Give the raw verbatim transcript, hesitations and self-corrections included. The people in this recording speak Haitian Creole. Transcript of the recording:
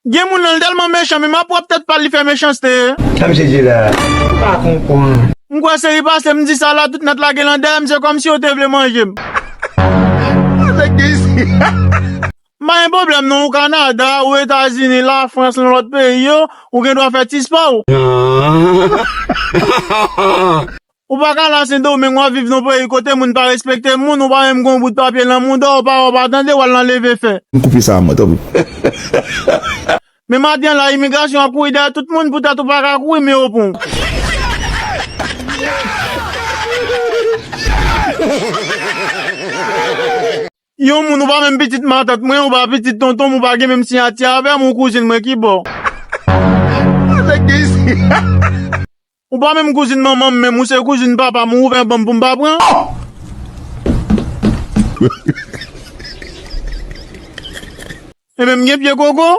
Gen moun nan, l tèlman mechan, menm ap wè tèt pa l, li fè mechanste. Sa misye di la? M pa konprann. M kwè seri pase, m di sa la, tout nèt la gen lan dèyè m, se kòmsi yo te vle manje m. Nèg ki isi. M pa gen pwoblèm non, ou Kanada, ou Etazini, Lafrans, nan lòt peyi yo, ou gen dwa fè ti spò w. Ou pa ka la Sendomeng, w ap viv nan peyi kote moun pa respekte moun, ou pa menm gon bout papye nan mouda, ou pa wè, ou pa tande, w al nan leve fè. M koupe sa a mwen, tanpri. Men maten an la, imigrasyon ap kouri dèyè tout moun, poutèt ou pa ka kouri, men yo pran w. Yon moun, ou pa menm pitit matant mwen, ou pa pitit tonton m, ou pa gen menm siyati avè m, ou kouzin mwen ki bò. Nèg ki isi. Ou pa menm kouzin manman m menm, ou se kouzin papa m, ou ouvè ban m pou m pa pran. Ebyen, m gen pye koko.